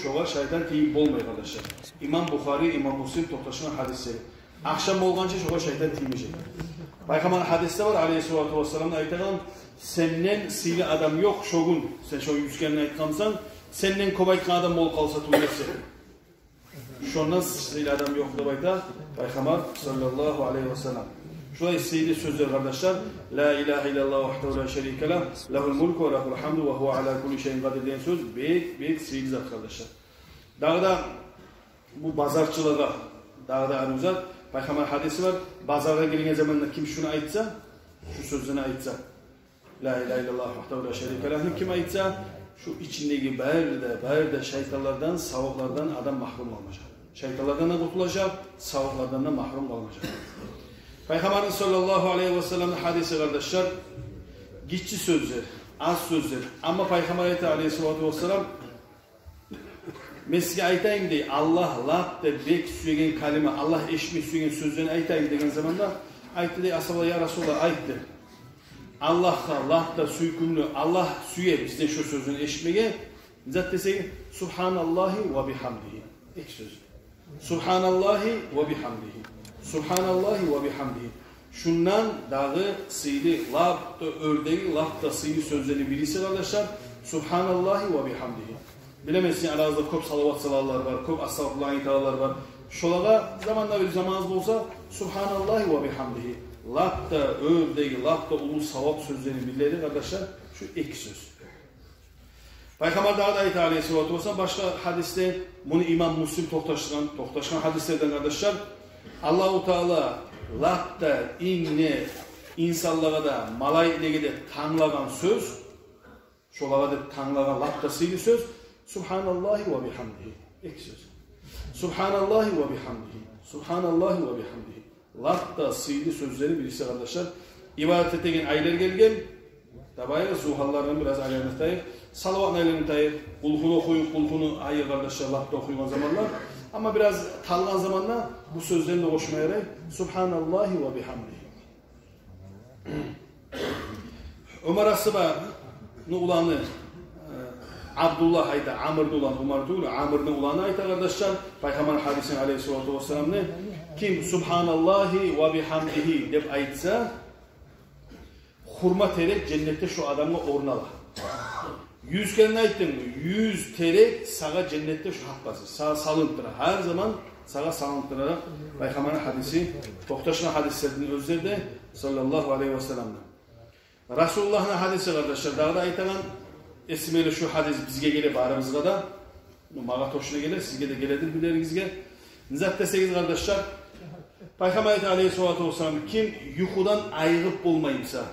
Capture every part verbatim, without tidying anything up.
Шогъар шайтан тийип болмай, къардашлар. Имам Бухари, имам Муслим токъташгъан гьадислери. Ахшам болгъанча шогъар шайтан тиймежек. Пайхаммар гьадисде бар, алейгьиссалату вассаламны айтагъан: «Сенден сыйлы адам ёкъ шо гюн». Сен шо юз керен айтгъансан, сенден кёп айтгъан адам болуп къалса тюгюл эсе. Шондан сыйлы адам ёкъ деп айта Пайхаммар саллаллагьу алайгьи ва саллам. Шулай сыйлы сёзлер, къардашлар. «Ла илагьа иллаллагь вагьдагьу ла шарика лагь, лагьул мулку ва лагьул гьамду ва гьува ала кулли шайин къадир» деген сёз бек, бек сыйлы зат, къардашлар. Дагъы да бу базарчылагъа дагъы да арив зат. Пайхаммар гьадиси бар. Базаргъа гирген заманда ким шуну айтса, шу сёзлени айтса, «Ла илагьа иллаллагь вагьдагьу ла шарика лагь»ны ким айтса, шу ичиндеги бары да, бары да шайтанлардан, савукълардан адам магьрюм къалмажакъ. Шайтанлардан да къутулажакъ, савукълардан да магьрюм къалмажакъ. Пайхаммарны саллаллагьу алайгьи ва салламны гьадиси, къардашлар, гиччи сёзлер, аз сёзлер. Амма Пайхаммар айта, алайгьиссалату вассалам: «Мен сизге айтайым, — дей, — Аллагь лап да бек сюеген калима, Аллагь эшитме сюеген сёзлени айтайым», — деген заманда айтды дей асгьабалар: «Я Расулаллагь, айт», — деп. Аллагьгъа лап да сюйкюмлю, Аллагь сюе бизден шо сёзлени эшитмеге не зат десек, «Субгьаналлагьи ва бигьамдигьи». Эки сёз. «Субгьаналлагьи ва бигьамдигьи». «Субгьаналлагьи ва бигьамдигьи». Шундан дагъы сыйлы, лап да оьрдеги, лап да сыйлы сёзлени бириси, къардашлар, «Субгьаналлагьи ва бигьамдигьи». Билемен, сизин арагъызда кёп салават салалар бар, кёп астагъфируллагь айталар бар. Шолагъа заманда бир заманыгъыз болса, «Субгьаналлагьи ва бигьамдигьи». Лап да оьрдеги, лап да уллу савап сёзлени бирлери, къардашлар, шу эки сёз. Пайхаммар дагъы да айта, алайгьиссалату вассалам, башгъа гьадисде, муну имам Муслим токъташгъан, токъташгъан гьадислерден, къардашлар: Аллагьу Таала лап да инг де инсанлагъа да, малайиклеге де танглагъан сёз, шолагъа деп танглагъан лап да сыйлы сёз, «Субгьаналлагьи ва бигьамдигьи». Эки сёз. «Субгьаналлагьи ва бигьамдигьи. Субгьаналлагьи ва бигьамдигьи». Лап да сыйлы сёзлени бириси, къардашлар. Ибадат этеген айлар гелген. Давай зугьаллардан бираз айланып айтайыкъ. Салаватны айланып айтайыкъ. Къулгьуну охуйукъ, Къулгьуну айы, къардашлар, лап да охуйгъан заманлар. Амма бираз талгъан заманда бу сёзлени де къошма ярай. «Субгьаналлагьи ва бигьамдигьи». Умар асгьабаны уланы, э, Абдуллагь айта, Амрны уланы, Умар тюгюл, Амрны уланы айта, къардашлар, Пайхаммар гьадисин, алайгьиссалату вассаламны: «Ким «Субгьаналлагьи ва бигьамдигьи» деп айтса, хурма терек женнетде шо адамгъа орун ала». Юз керен айтдым, юз терек сагъа женнетде шо гьакъ басы, сагъа салынып тура. Гьар заман сагъа салынып тура. Пайхаммарны гьадиси, токъташгъан гьадислерден оьзлер де, саллаллагьу алайгьи ва саллам. Расулуллагьны гьадиси, къардашлар, дагъы да айтагъан, эсиме геле, шу гьадис бизге геле барыбызгъа да, ну, магъа тошуна геле, сизге де геледир, билеригизге. Не зат десегиз, къардашлар, Пайхаммар айта, алайгьиссалату вассалам: «Ким юхудан айыгъып болмай буса,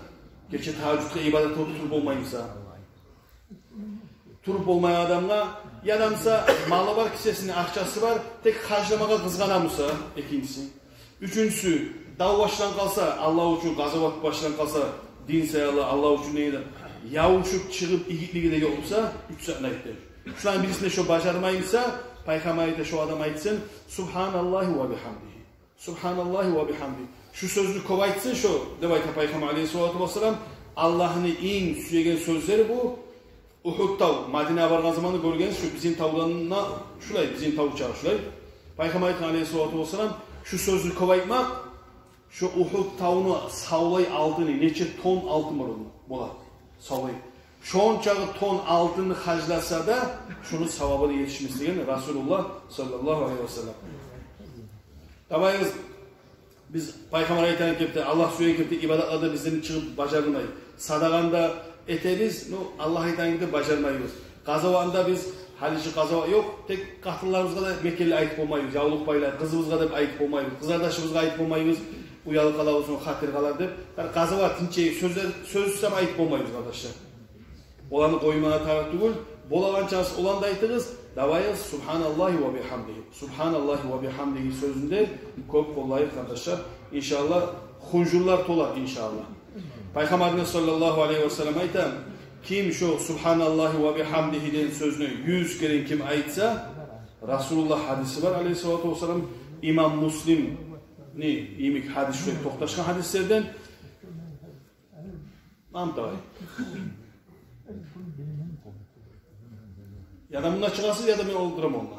гече тагьажжудгъа ибадат къылып туруп болмай буса, туруп болмай адамгъа, яда буса малы бар, кисесинде акъчасы бар, тек харжламагъа къызгъана буса», экинчиси. Уьчюнчюсю, дав башланып къалса, Аллагь учун къазават башланып къалса, дин саялы, Аллагь учун деген, ябушуп чыгъып игитлиги де ёкъ буса, уьч затны айтды. Шуланы бирисин де шо бажармай буса, Пайхаммар айта, шо адам айтсын: «Субгьаналлагьи ва бигьамдигьи. Субгьаналлагьи ва бигьамдигьи». Шу сёзню кёп айтсын шо, деп айта Пайхаммар, алайгьиссалату вассалам. Аллагьны инг сюеген сёзлери бу. Угьуд тав, Мадинагъа баргъан заманда гёргенсиз, шу бизин тавдан да шулай, бизин тав чакъы шулай. Пайхаммар айтгъан, алайгьиссалату вассалам, шу сёзню кёп айтмакъ, шу Угьуд тавну савлай алтыны, нече тонн алтын бар онда, бола, савлай. Шончакъы тонн алтынны харжласа да, шуну савабы да етишмес деген Расулуллагь саллаллагьу алайгьи ва саллам. Давайгъыз, биз Пайхаммар айтагъан кепде, Аллагь сюеген кепде ибадатлар да бизден чыгъып бажарылмай. Садагъаны да этебиз, ну, Аллагь айтагъан кепде бажармайбыз. Къазаватны да биз, гьали чи къазават ёкъ, тек къатынларыбызгъа да мекенли айтып болмайбыз, явлукъ байлар, къызыбызгъа деп айтып болмайбыз, къызардашыбызгъа айтып болмайбыз, уялып къалар, узун хатир къалар деп. Гьали къазават тынчайып, сёзлер, сёз сама айтып болмайбыз, къардашлар. Оланы къоймагъа тарыкъ тюгюл. Болагъан чакъы оланы да айтыгъыз. Давайгъыз, «Субгьаналлагьи ва бигьамдигьи». «Субгьаналлагьи ва бигьамдигьи» сёзюн де кёп къоллайыкъ, къардашлар. Иншааллагь, хунжурлар толар, иншааллагь. Пайхаммарыбыз саллаллагьу алайгьи ва саллам айта: «Ким шо «Субгьаналлагьи ва бигьамдигьи» деген сёзню юз керен ким айтса», Расулуллагь гьадиси бар, алайгьиссалату вассалам, имам Муслимни йимик гьадис, шулай токъташгъан гьадислерден. Мамтагъай. Я да мунда чыгъасыз, я да мен олтураман онда.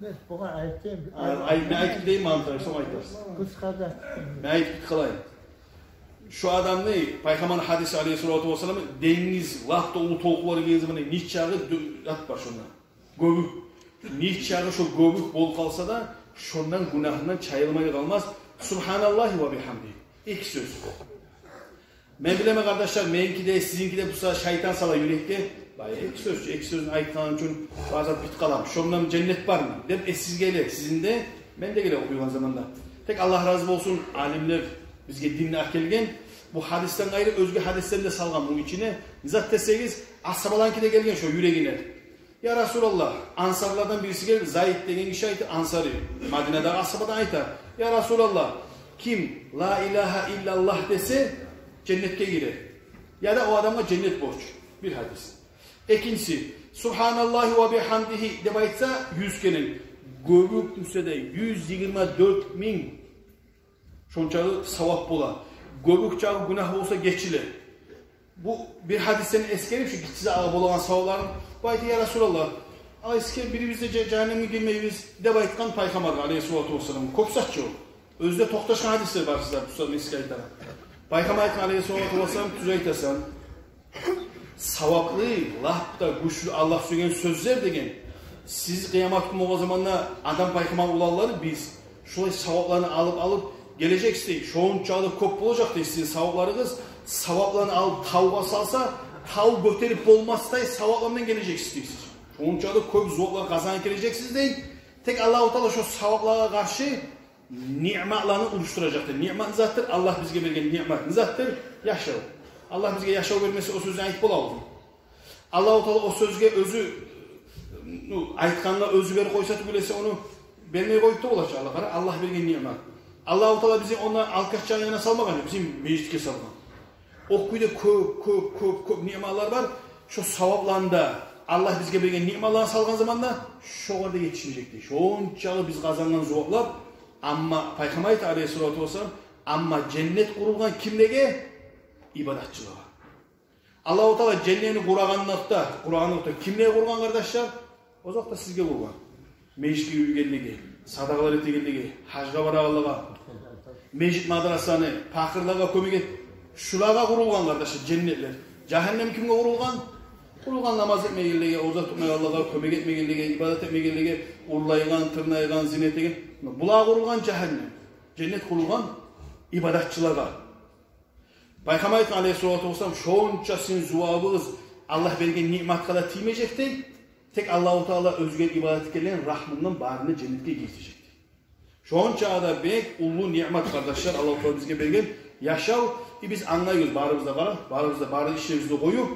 Мен бугъар айтайым. Ай, ай, мен айтып гидейим, андан сонг айтарсыз. Къысгъа да. Мен айтып гетип къалайым. Шо адамны, Пайхаммарны гьадиси, алейгьиссалату вассалам, денгиз, лап да уллу толкъунлар гелген заманда нечакъы дю-, зат бар шонда. Гёбюк. Нечакъы шо гёбюк болуп къалса да, шондан гюнагьындан чайылмай къалмас. Субгьаналлагьи ва бигьамдигьи. Эки сёз. Мен билемен, къардашлар, меники де, сизинки де буса шайтан сала юрекге. Бай, эки сёз, эки сёзню айтгъан учун бары зат битип къаламы, шондан женнет бармы деп эсигизге геле сизин де, мен де геле охуйгъан заманда. Тек Аллагь рази болсун, алимлер бизге динни алып гелген. Бу гьадисден къайры оьзге гьадислени де салгъан муну ичине. Не зат десегиз, асгьабаланыки де гелген шо юрегине. Я Расулаллагь, ансарлардан бириси гелип, Зайд деген гиши айта, ансари, Мадинадагъы асгьабадан айта: «Я Расулаллагь, ким ла илагьа иллаллагь десе, женнетге гире. Я да о адамгъа женнет борч». Бир гьадис. Экинчиси, «Субгьаналлагьи ва бигьамдигьи» деп айтса, юз керен, гёбюк тюшсе де, юз йигирма дёрт минг шончакъы савап бола. Гёбюк чакъы гюнагь болса, гечиле. Бу бир гьадисден эсгерип, шу гиччи затгъа болагъан савапларын, бу айта: «Я Расулаллагь, алай эсгерип, бирибиз де же-, жагьаннемге гирмейбиз», — деп айтгъан Пайхаммаргъа, алейгьиссалату вассалам, кёп зат чы о. Оьзю де токъташгъан гьадислер бар, сизлер бусагьат эсге айтагъан. Пайхаммар айтгъан, алейгьиссалату вассалам: «Тюз айтасан. Саваплы, лап да гючлю Аллагь сюеген сёзлер, — деген. — Сиз къыямат гюн болгъан заманда, Адам пайхаммарны уланлары, биз шулай савапланы алып-алып гележексиз, — дей. — Шончакъы да кёп болажакъ, — дей, — сизин савапларыгъыз. Савапланы алып тавгъа салса, тав гётерип болмасдай саваплардан гележексиз, — дей, — сиз. Шончакъы да кёп зуваплар къазанып гележексиз», — дей. Тек Аллагьу Таала шо саваплагъа къаршы ниъматланы урушдуражакъ, дей. Ниъмат не затдыр? Аллагь бизге берген ниъмат не затдыр? Яшав. Аллагь бизге яшав бермесе, о сёзню айтып боламы? Аллагьу Таала о сёзге оьзю, ну, айтгъангъа оьзю берип къойса тюгюл эсе, ону бермей къоюп да бола чы Аллагь. Къара, Аллагь берген ниъмат. Аллагьу Таала бизин онда алкаш чагъына салмагъан, бизин межитге салгъан. О кюйде кёп, кёп, кёп, кёп ниъматлар бар. Шо савапланы да, Аллагь бизге берген ниъматланы салгъан заманда, шогъар да етишмежек, дей. Шончакъы биз къазангъан зуваплар. Амма Пайхаммар айта, алейгьиссалату вассалам: «Амма женнет къурулгъан кимлеге? Ибадатчылагъа». Аллагьу Таала женнетни къурагъанлыкъда, къурагъанлыкъда кимлеге къургъан, къардашлар? Озокъда, сизге къургъан. Межитге юрюйгенлеге, садагъалар этегенлеге, гьажгъа барагъанлагъа, межит мадрасаны, пакъырлагъа кёмек эт-, шулагъа къурулгъан, къардашлар, женнетлер. Жагьаннем кимге къурулгъан? Къурулгъан намаз этмегенлеге, ораза тутмайгъанлагъа, кёмек этмегенлеге, ибадат этмегенлеге, урлайгъан, тырнайгъан, зина этеген. Булагъа къурулгъан жагьаннем. Женнет къурулгъан ибадатчылагъа. Пайхаммар айтгъан, алейгьиссалату вассалам: «Шонча сизин зувабыгъыз Аллагь берген ниъматгъа да тиймежек, — дей. — Тек Аллагьу Таала оьзюне ибадат этгенлени рагьмундан барыны женнетге гиргизежек», — дей. Шонча да бек уллу ниъмат, къардашлар, Аллагьу Таала бизге берген яшав. И биз англайбыз, барыбыз да, къара, барыбыз да бары ишлерибизни къоюп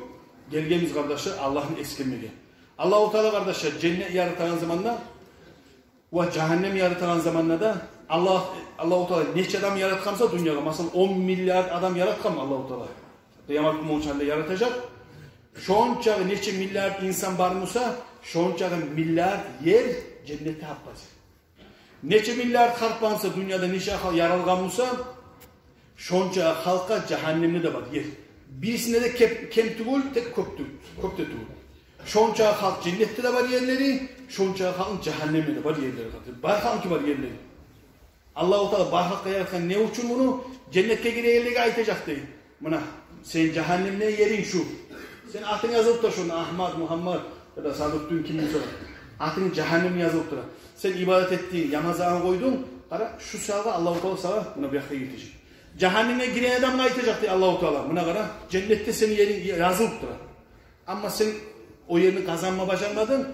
гелгенбиз, къардашлар, Аллагьны эсгермеге. Аллагьу Таала, къардашлар, женнет яратагъан заманда ва жагьаннем яратагъан заманда да Аллагь, Аллагьу Таала нече адам яратгъан буса дюньягъа, масала, он миллиард адам яратгъан Аллагьу Таала. Къыямат гюн болгъунча да яратажакъ. Шончакъы нече миллиард инсан бар буса, шончакъы миллиард ер женнетде гьап бар. Нече миллиард халкъ бар буса дюньяда, нече халкъ яралгъан буса, шонча халкъгъа жагьаннемде де бар ер. Бирисинде де кеп-, кем тюгюл, тек кёп тю-, кёп де тюгюл. Шонча халкъ женнетде де бар ерлери, шонча халкъны жагьаннемде де бар ерлери. Бар халкъныки бар ерлери. Аллагьу Таала бар халкъгъа яратгъан не учун муну? Женнетге гирегенлеге айтажакъ, дей. Муна, сени жагьаннемде еринг шу. Сени атынг язылып тура шонда, Агьмат, Мугьаммат, я да Садукдин, ким буса да. Атынг жагьаннемде язылып тура. Сен ибадат этдинг, намазынгны къойдунг. Къара, шу саялы Аллагьу Таала сагъа муна бу якъгъа гиргизежек. Жагьаннемге гиреген адамгъа айтажакъ, дей, Аллагьу Таала: «Муна къара, женнетде сени еринг язылып тура. Амма сен о ерни къазанма бажармадынг,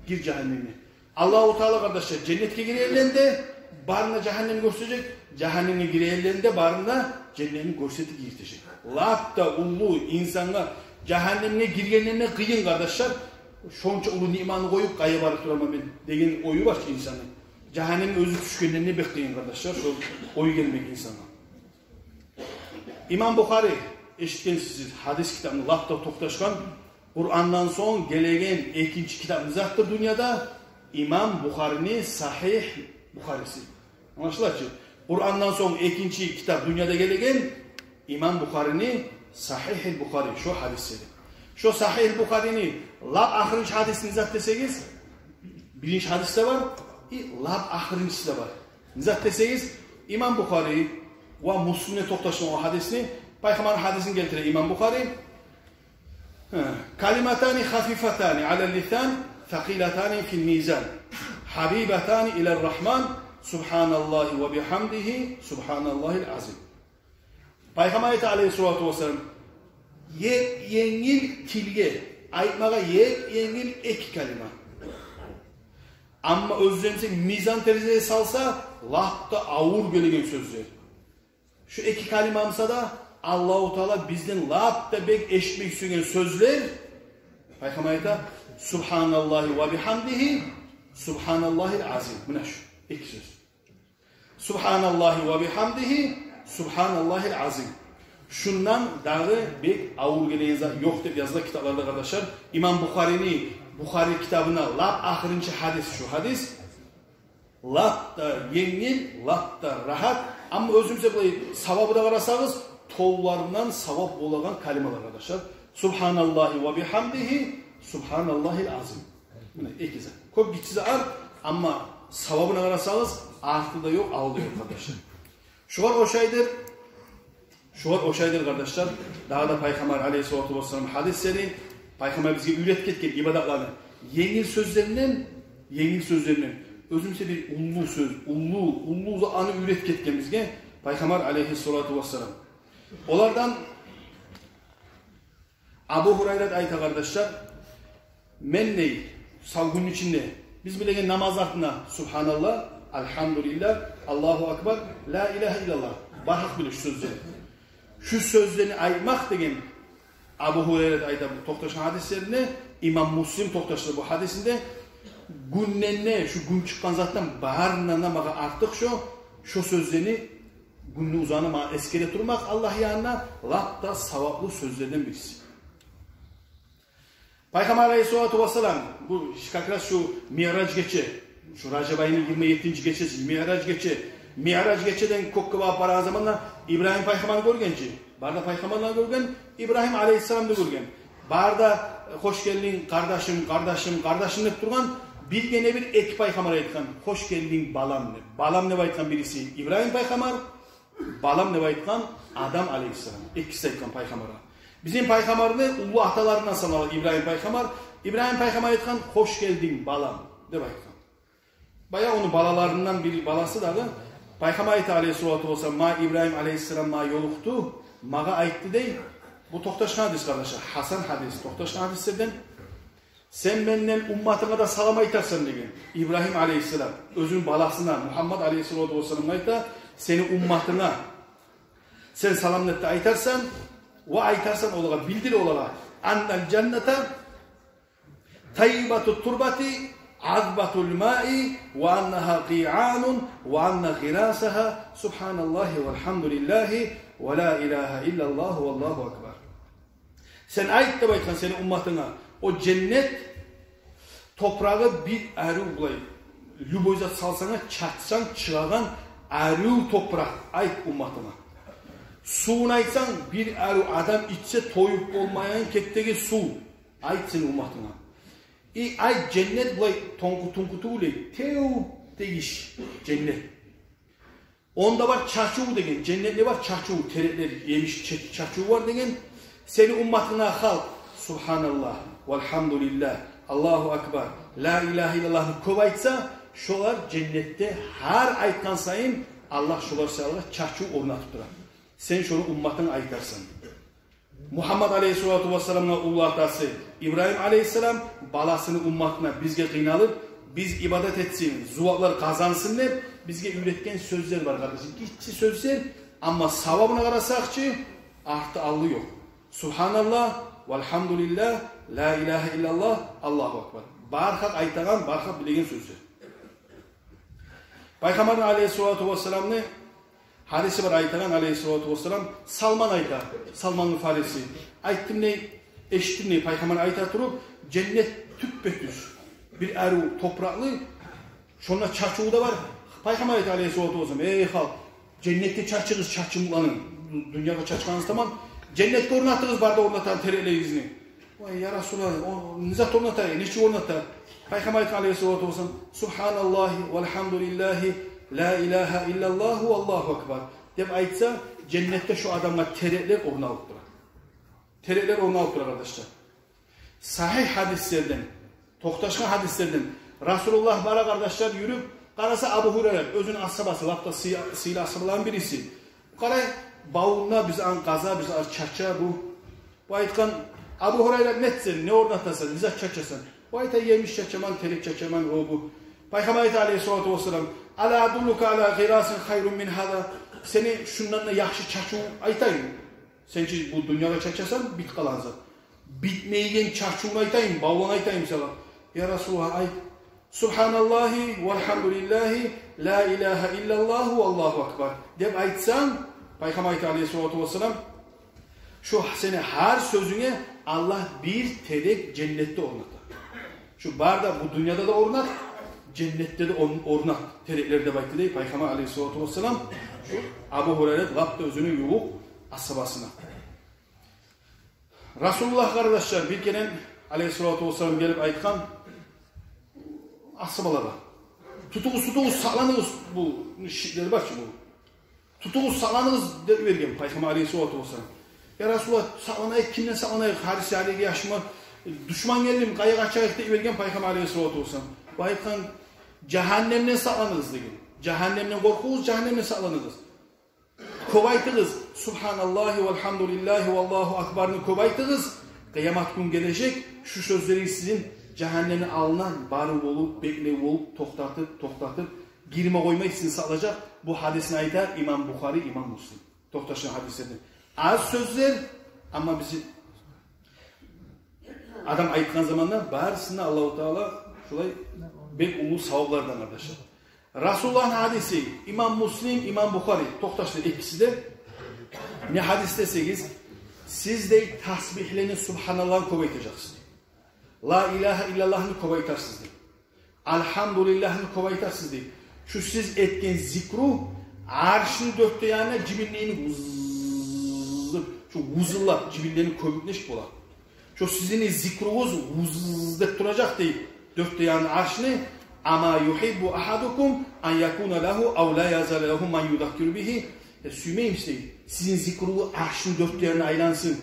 гир жагьаннемге». Аллагьу Таала, къардашлар, женнетге гирегенлени де барына жагьаннем гёрсетежек, жагьаннемге гирегенлени де барына женнетни гёрсетип гиргизежек. Лап да уллу, инсангъа жагьаннемге гиргенден де къыйын, къардашлар, шонча уллу ниъматны къоюп, къайда барып тураман мен деген ою бар чы инсанны. Жагьаннемге оьзю тюшгенден де бек къыйын, къардашлар, шо ой гелмек инсангъа. Имам Бухари, эшитгенсиз сиз, гьадис китабыны лап да токъташгъан, Къурандан сонг гелеген экинчи китап не затдыр дюньяда? Имам Бухарини Сагьигь Бухариси. Англашыла чы? Къурандан сонг экинчи китап дюньяда гелеген Имам Бухарини Сагьигь Бухари, шо гьадислери. Шо Сагьигь Бухарини лап ахырынчы гьадиси не зат десегиз, биринчи гьадис де бар, и лап ахырынчысы да бар. Не зат десегиз, имам Бухари ва Муслим де токъташгъан о гьадисни, пайхаммарны гьадисин гелтире имам Бухари. Гьа. كلمتان خفيفتان على اللسان ثقيلتان في الميزان حبيبتان إلى الرحمن سبحان الله وبحمده سبحان الله العظيم. Пайхаммар айта, алейгьиссалату вассалам, е-, енгил тилге айтмагъа е-, енгил эки калима. Амма оьзлени мизан терезеге салса, лап да авур гелеген сёзлер. Шу эки калима буса да, Аллагьу Таала бизден лап да бек эшитмек сюйген сёзлер. Пайхаммар айта: «Субгьаналлагьи ва бигьамдигьи, субгьаналлагьил азим». Муна шу эки сёз. «Субгьаналлагьи ва бигьамдигьи, субгьаналлагьил азим». Шундан дагъы бек авур гелеген зат ёкъ деп языла китапларда, къардашлар. Имам Бухарини, Бухари китабына лап ахырынчы гьадис шу гьадис. Лап да енгил, лап да рагьат. Амма оьзюбюзге булай савабына къарасагъыз, товлардан савап болагъан калималар, къардашлар. «Субгьаналлагьи ва бигьамдигьи, субгьаналлагьил азим». Муна эки зат. Кёп гиччи зат, амма савабына къарасагъыз, арты да ёкъ, алды да ёкъ, къардашлар. Шугъар ошайдыр, шугъар ошайдыр, къардашлар, дагъы да Пайхаммар алейгьиссалату вассалам гьадислери, Пайхаммар бизге уьйретип гетген ибадатланы енгил сёзлеринден, енгил сёзлеринден. Оьзюбюзге бир уллу сёз, уллу, уллу затны уьйретип гетген бизге Пайхаммар алейгьиссалату вассалам. Олардан Абу Гьурайрат айта, къардашлар, мен, дей, сав гюнню ичинде биз билеген намаз артында субгьаналлагь, альгьамдулиллагь, Аллагьу акбар, ла илагьа иллаллагь, бар гьакъ биле шу сёзлени. Шу сёзлени айтмакъ деген, Абу Гьурайрат айта бу токъташгъан гьадислеринде, имам Муслим токъташды бу гьадисинде, гюнден де, шу гюн чыкъгъан затдан барындан да магъа артыкъ шо, шо сёзлени гюнню узагъына магъа эсгере турмакъ Аллагь янына лап да саваплы сёзлерден бириси. Пайхаммар алейгьиссалату вассалам, бу как раз шу Миъраж гече, шу Ражаб айны йигирма еттинчи гечеси, Миъраж гече, Миъраж гечеден кёкге багъып барагъан заманда Ибрагьим пайхаммарны гёрген чи, бары да пайхаммарланы гёрген, Ибрагьим алейгьиссаламны да гёрген. Бары да, э, «Хош гелдинг, къардашым, къардашым, къардашым» деп тургъан, биргине-бир эки пайхаммар айтгъан: «Хош гелдинг, балам» деп. «Балам» деп айтгъан бириси Ибрагьим пайхаммар, «балам» деп айтгъан Адам алейгьиссалам. Экиси айтгъан пайхаммаргъа. Бизин пайхаммарны уллу аталарындан санала Ибрагьим пайхаммар. Ибрагьим пайхаммар айтгъан: «Хош гелдинг, балам» деп айтгъан. Баягъы ону балаларындан бир баласы дагъы. Пайхаммар айта алейгьиссалату вассалам: «Магъа Ибрагьим алейгьиссалам магъа ёлукъду, магъа айтды», — дей. Бу токъташгъан гьадис, къардашлар. Гьасан гьадис, токъташгъан гьадислерден. «Сен менден умматынга да салам айтарсан», — деген Ибрагьим алейгьиссалам оьзюню баласына, Мугьаммад алейгьиссалату вассаламгъа айта: «Сени умматынга сен салам деп де айтарсан, ва айтарсан олагъа, билдир олагъа: анналь жанната таййибатут турбати азбатуль маи, ва аннагьа къианун, ва анна гъирасагьа субгьаналлагьи валь гьамдулиллагьи ва ла илагьа иллаллагьу валлагьу акбар». «Сен айт, — деп айтгъан, — сени умматынга, о женнет топурагъы бир арив, булай, любой зат салсанг, чачсанг чыгъагъан арив топуракъ, айт умматынга. Сувун айтсанг, бир арив, адам ичсе тоюп болмайгъан кепдеги сув, айт сени умматынга. И айт, женнет булай тонгу-тунгу тюгюл, тев дегиш женнет. Онда бар чачыв, — деген, — женнетде бар чачыв, тереклер, емиш ча-, чачыв бар, — деген. Сени умматынга халкъ субгьаналлагь, валь гьамдулиллагь, Аллагьу акбар, ла илагьа иллаллагьны кёп айтса, шолар женнетде гьар айтгъан сайын Аллагь шолар саялы чачыв орнатып тура. Сен шону умматынга айтарсан». Мугьаммад алейгьиссалату вассаламны уллу атасы Ибрагьим алейгьиссалам баласыны умматына, бизге къыйналып, биз ибадат этсин, зуваплар къазансын деп, бизге уьйретген сёзлер бар, къардашлар. Гиччи сёзлер, амма савабына къарасакъ чы, арты-алды ёкъ. Субгьаналлагь, валь гьамдулиллагь, ла илагьа иллаллагь, Аллагьу акбар. Бар гьакъ айтагъан, бар гьакъ билеген сёзлер. Пайхаммарны алейгьиссалату вассаламны гьадиси бар айтагъан, алейгьиссалату вассалам, Салман айта, Салманул Фариси. Айтдым, дей, эшитдим, дей, Пайхаммар айта туруп, женнет тюппе-тюз бир арив топуракълы, шонда чачыв да бар. Пайхаммар айта алейгьиссалату вассалам: «Эй халкъ, женнетге чачыгъыз чачымланы, дюньягъа чачгъаныгъыз таман, женнетге орнатыгъыз бары да орнатагъан тереклеригизни». «Вай, я Расулаллагь, о не зат орнатайым, нечик орнатайым?» Пайхаммар айтгъан алейгьиссалату вассалам: «Субгьаналлагьи валгьамдулиллагьи, ла илагьа иллаллагьу валлагьу акбар», — деп айтса, женнетде шо адамгъа тереклер орун алып тура. Тереклер орун алып тура, къардашлар. Сагьигь гьадислерден, токъташгъан гьадислерден, Расулуллагь бара, къардашлар, юрюп, къараса, Абу Гьурайра, оьзюню асгьабасы, лап да сый-, сыйлы асгьабаланы бириси. Къарай, бавунда бир зат къаза, бир зат чача бу. Бу айтгъан: «Абу Гьурайра, нетесен, не орнатасан, не зат чачасан?» Бу айта: «Емиш чачаман, терек чачаман, о бу». Пайхаммар айта алейгьиссалату вассалам: «Ала адуллука ала гъирасин хайрун мин гьаза?» «Сени шундан да яхшы чачыв айтайым. Сен чи бу дюньягъа чачасан, битип къалагъан зат. Битмейген чачывну айтайым, бавланы айтайым сагъа». «Я Расулаллагь, айт». «Субгьаналлагьи валгьамдулиллагьи, ла илагьа иллаллагьу валлагьу акбар», — деп айтсанг, Пайхаммар айта алейгьиссалату вассалам, шо сени гьар сёзюнге Аллагь бир терек женнетде орната. Шо бары да, бу дюньяда да орнат, женнетде де орн-, орнат тереклер, деп айтды дей Пайхаммар алейгьиссалату вассалам, шо Абу Гьурайра, лап да оьзюню ювукъ асгьабасына. Расулуллагь, къардашлар, бир керен алейгьиссалату вассалам гелип айтгъан асгьабалагъа: «Тутугъуз, тутугъуз, сакъланыгъыз, бу шиклер бар чы бу. Тутугъуз, сакъланыгъыз», — деп йиберген Пайхаммар алейгьиссалату вассалам. «Я Расулуллагь, сакъланайыкъ, кимден сакъланайыкъ? Гьариси гьариге яшма, душман гелдими, къайда къачайыкъ?» — деп йиберген Пайхаммар алейгьиссалату вассалам. Бу айтгъан: «Жагьаннемден сакъланыгъыз», — деген. «Жагьаннемден къоркъугъуз, жагьаннемден сакъланыгъыз. Кёп айтыгъыз, субгьаналлагьи валгьамдулиллагьи валлагьу акбарны кёп айтыгъыз. Къыямат гюн гележек, шу сёзлеригиз сизин жагьаннемни алдына барыв болуп, беклев болуп, токътатып, токътатып, гирме къоймай сизин сакълажакъ». Бу гьадисни айта имам Бухари, имам Муслим. Токъташгъан гьадислерден. Аз сёзлер, амма бизин адам айтгъан заманда барысына Аллагьу Таала шулай бек уллу саваплардан, къардашлар. Расулуллагьны гьадиси, имам Муслим, имам Бухари, токъташды экиси де. Не гьадис десегиз, сиз, дей, тасбигьлени, субгьаналлагьны кёп айтажакъсыз, дей. Ла илагьа иллаллагьны кёп айтарсыз, дей. Алгьамдулиллагьны кёп айтарсыз, дей. Шу сиз этген зикру аршны дёрт де янына жибинлени вуз-, шу вузуллап, жибинлени кёбюк нечик бола. Шу сизин зикругъуз вуз деп туражакъ, дей, дёрт де янын аршны. Ама югьиббу агьадукум ан якуна лагьу ав ла язала лагьу ман юзаккиру бигьи. Э, сюймеймисиз, дей, сизин зикругъуз аршны дёрт де янына айлансын,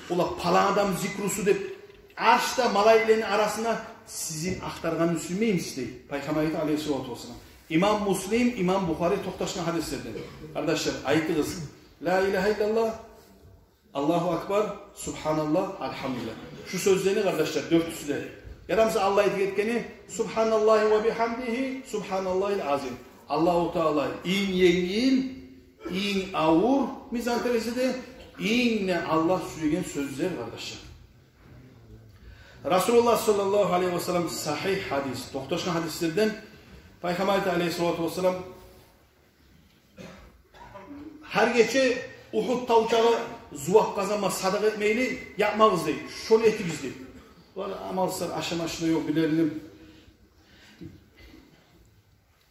ола палан адам зикрусу деп, аршда малайиклени арасына сизин ахтаргъанны сюймеймисиз, дей Пайхаммар айта алейгьиссалату вассалам. Имам Муслим, имам Бухари токъташгъан гьадислерден. Къардашлар, айтыгъыз: ла илагьа иллаллагь, Аллагьу акбар, субгьаналлагь, алгьамдулиллагь. Шу сёзлени, къардашлар, дёртюсю де. Ярамаса Аллагь этип гетгени: субгьаналлагьи ва бигьамдигьи, субгьаналлагьил азим. Аллагьу Таала инг енгил, инг авур мизан терезеде, инг де Аллагь сюеген сёзлер, къардашлар. Расулуллагь саллаллагьу алайгьи ва саллам, сагьигь гьадис, токъташгъан гьадислерден Пайхаммар айта алайгьиссалату вассалам: «Гьар гече Угьуд тавчагъы зувап къазанма садагъа этмейли ятмагъыз, — дей. — Шону этигиз», — дей. Булар амалсызлар, ашамашына ёкъ, бирлерини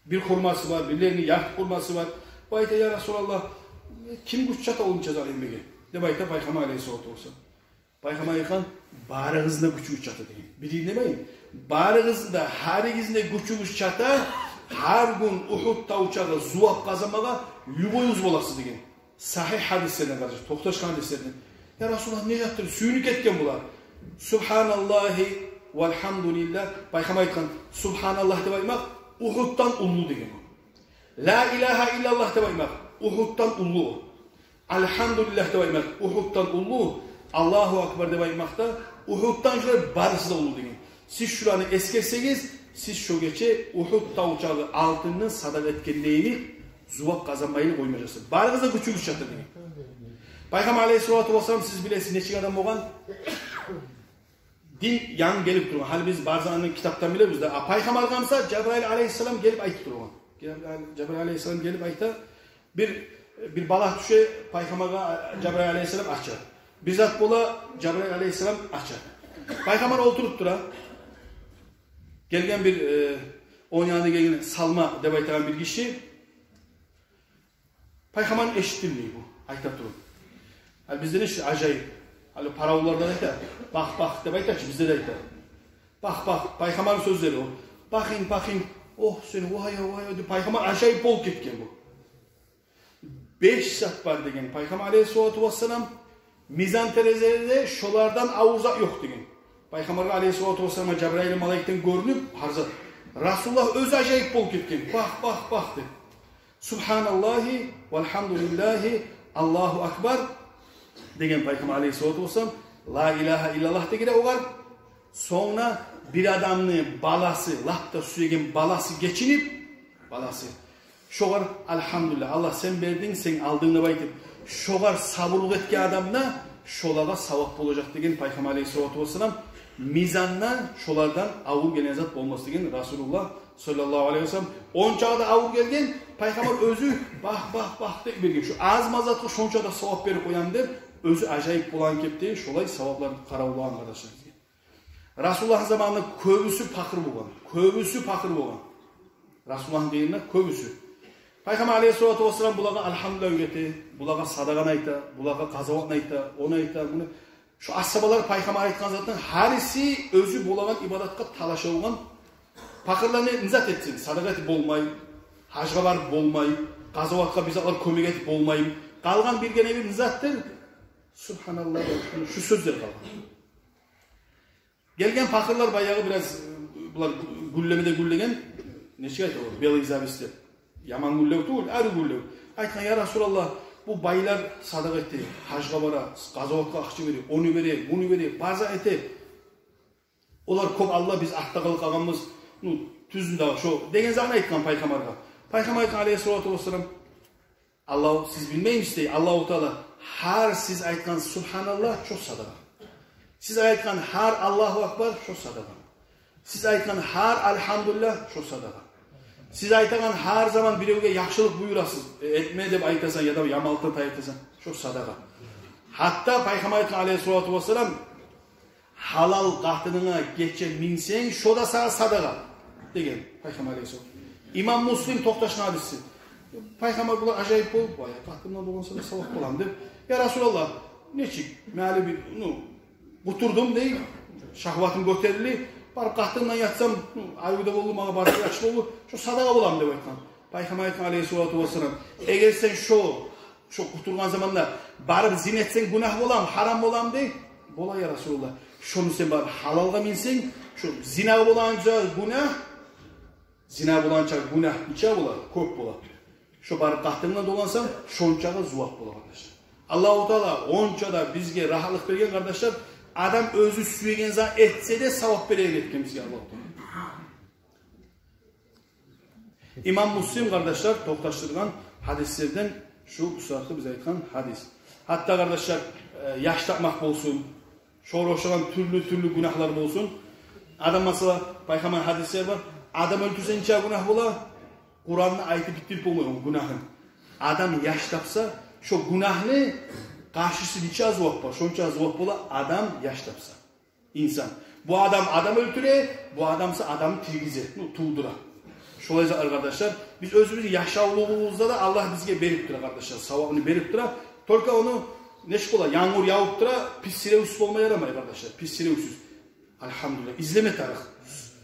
бир хурмасы бар, бирлерини ярты хурмасы бар. Бу айта: «Я Расулаллагь, ким гюч чата онча зат этмеге?» — деп айта Пайхаммар алайгьиссалату вассалам. Пайхаммар айтгъан: «Барыгъызны да гючюгюз чата», — деген. Бир демейин. «Барыгъызны да, гьаригизни де гючюгюз чата, гьар гюн Угьуд тавчагъы зувап къазанмагъа любойгъуз боласыз», — деген. Сагьигь гьадислерден, къардашлар, токъташгъан гьадислерден. «Я Расулаллагь, не затдыр?» — сююнюп гетген булар. «Субгьаналлагьи валгьамдулиллагь», — Пайхаммар айтгъан: «Субгьаналлагь деп айтмакъ Угьуддан уллу», — деген. «Ла илагьа иллаллагь деп айтмакъ Угьуддан уллу. Алгьамдулиллагь деп айтмакъ Угьуддан уллу. Аллагьу акбар деп айтмакъ да Угьуддан, шулар барысы да уллу», — деген. Сиз шуланы эсгерсегиз, сиз шо гече Угьуд тавчагъы алтынны садагъа этгенлейин зувап къазанмайлы къоймажакъсыз. Барыгъызны да гючюгюз чата, деген. Пайхаммар алайгьиссалату вассалам, сиз билесиз, нечик адам болгъан? Дин янгы гелип тургъан. Гьали биз бар затны китапдан билебиз де. А Пайхаммаргъа буса Жабрайыл алайгьиссалам гелип айтып тургъан. Жабрайыл алайгьиссалам гелип айта. Бир, бир бала тюше, Пайхаммаргъа Жабрайыл алайгьиссалам ача. Бир зат бола, Жабрайыл алайгьиссалам ача. Пайхаммар олтуруп тура. Гелген бир, э, онг янына гелген Салма деп айтагъан бир гиши Пайхаммарны эшитдим, дей, бу айта туруп. А бизде нечик ажайып. Гьали паравуллардан айта, «Бах, бах» деп айта чы, бизде де айта. «Бах, бах», пайхаммарны сёзлери о. «Бахынг, бахынг, ох, сени, вай, вай», — деп, пайхаммар ажайып болуп гетген бу. Беш зат бар деген пайхаммар алейгьиссалату вассалам, мизан терезеде шолардан авур зат ёкъ деген. Пайхаммаргъа алейгьиссалату вассаламгъа Жабраил малайикден гёрюнюп гьар зат. Расулуллагь оьзю ажайып болуп гетген. «Бах, бах, бах», — деп. «Субгьаналлагьи, валгьамдулиллагьи, Аллагьу акбар», — деген пайхаммар алейгьиссалату вассалам, «Ла илагьа иллаллагь» деген огъар. Сонг да бир адамны баласы, лап да сюеген баласы гечинип, баласы, шогъар «Альгьамдулиллагь, Аллагь, сен бердинг, сен алдынг», — деп айтып, шогъар сабурлукъ этген адам да, шолагъа савап болажакъ деген пайхаммар алейгьиссалату вассалам, мизанда шолардан авур гелген зат болмас деген Расулуллагь саллаллагьу алейгьи ва саллам. Ончагъа да авур гелген, пайхаммар оьзю «Бах, бах, бах» деп берген. Шу аз-маз затгъа шонча да савап берип къоям деп, оьзю ажайып болагъан кепде шолай саваплар къаравуллагъан, къардашлар. Расулуллагьны заманында кёбюсю пакъыр болгъан. Кёбюсю пакъыр болгъан. Расулуллагьны къырыйында кёбюсю. Пайхаммар алейгьиссалату вассалам булагъа «Альгьамдулиллагь» уьйрете, булагъа садагъаны айта, булагъа къазаватны айта, ону айта, муну. Шу асгьабалар пайхаммар айтгъан затдан гьариси оьзю болагъан ибадатгъа талаша болгъан. Пакъырлар не, не зат этсин? Садагъа этип болмай, гьажгъа барып болмай, къазаватгъа бир затлар кёмек этип болмай. Къалгъан биргине-бир не затдыр? Субгьаналлагь, шу сёзлер къалгъан. Гелген пакъырлар баягъы бираз, булар гюллемеде гюллеген, нечик айта ол, белый зависть деп. Яман гюллев тюгюл, арив гюллев. Айтгъан: «Я Расулаллагь, бу байлар садагъа эте, гьажгъа бара, къазаватгъа акъча бере, ону бере, муну бере, база эте. Олар кёп алды, биз артда къалып къалгъанбыз». Ну, тюзюн дагъы шо деген затны айтгъан пайхаммаргъа. Пайхаммар айтгъан алейгьиссалату вассалам: «Аллагь, сиз билмеймисиз, — дей, — Аллагьу Таала гьар сиз айтгъан субгьаналлагь — шо садагъа. Сиз айтгъан гьар Аллагьу акбар — шо садагъа. Сиз айтгъан гьар альгьамдулиллагь — шо садагъа. Сиз айтагъан гьар заман биревге яхшылыкъ буюрасыз, э, этме деп айтасан яда яманлыкъдан тайдырасан, шо садагъа». Гьатта пайхаммар айтгъан алейгьиссалату вассалам: «Гьалал къатынынга гече минсенг, шо да сагъа садагъа», — деген пайхаммар алейгьиссалам. Имам Муслим токъташгъан гьадиси. Пайхаммар булар ажайып болуп: «Вай, къатынымдан болгъан садагъа савап боламы?» — деп. «Я Расулаллагь, нечик? Мен гьали бир, ну, къутурдум, — дей, — шагьватым гётерилди. Барып къатынымдан ятсам, ну, арив де болду, магъа барса яхшы болду. Шо садагъа боламы?» — деп айтгъан. Пайхаммар айтгъан алейгьиссалату вассалам: «Эгер сен шо, шо къутургъан заманда барып зина этсенг, гюнагь боламы, гьарам боламы?» — дей. «Бола, я Расулаллагь». «Шону сен барып гьалалгъа минсенг, шо зинагъа болагъанча гюнагь, зина болагъанча гюнагь нече бола? Кёп бола. Шо барып къатынынга долансанг, шончагъа зувап бола, къардашлар». Аллагьу Таала онча да бизге рагьатлыкъ берген, къардашлар. Адам оьзю сюеген зат этсе де, савап береген этген бизге Аллагьу Таала. Имам Муслим, къардашлар, токъташдыргъан гьадислерден шу бусагьатгъы биз айтгъан гьадис. Гьатта, къардашлар, э, яш тапмакъ болсун, шогъар ошагъан тюрлю-тюрлю гюнагьлар болсун. Адам, масала, пайхаммар гьадислер бар. Адам оьлтюрсе нече гюнагь бола, Къуранны айтып битдирип болмай ону гюнагьын. Адам яш тапса, шо гюнагьны къаршысы нече зувап бар, шонча зувап бола адам яш тапса. Инсан. Бу адам адам оьлтюре, бу адамса адамны тиргизе, ну, тувдура. Шолай затлар, къардашлар, биз оьзюбюзню яшавлугъубузда да Аллагь бизге берип тура, къардашлар, савабын берип тура. Только ону, нечик бола, янгур явуп тура, пис сиревсюз болма ярамай, къардашлар, пис сиревсюз. Альгьамдулиллагь, излеме тарыкъ.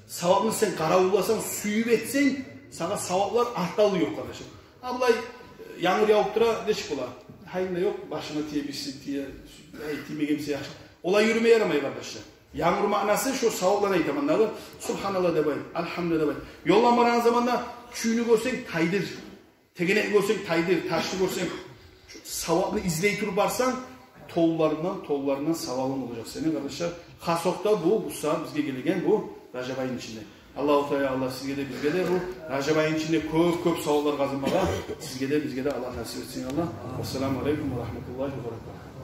Савабын сен къаравулласанг, сююп этсенг, сагъа саваплар арталлы ёкъ, къардашлар. А булай, э, янгур явуп тура, нечик бола? Гьайын да ёкъ, башынга тие, бирси тие, ай, тиймеген буса яхшы. Олай юрюме ярамай, къардашлар. Янгур маънасы, шо савапланы айтаман дагъы. Субгьаналлагь деп айт, альгьамдулиллагь деп айт. Ёлдан барагъан заманда чюйню гёрсенг, тайдыр. Тегенек гёрсенг, тайдыр. Ташны гёрсенг, шо савапны излей туруп барсанг, толларындан, толларындан савабынг болажакъ сени, къардашлар. Хас окъда бу, бу сагьат бизге гелеген бу Ражаб айны ичинде. Аллагьу Таала, Аллагь сизге де, бизге де бу Ражаб айны ичинде кёп-кёп саваплар къазанмагъа сизге де, бизге де Аллагь насип этсин, Аллагь. Ассаламу алейкум ва рагьматуллагьи ва баракатугь.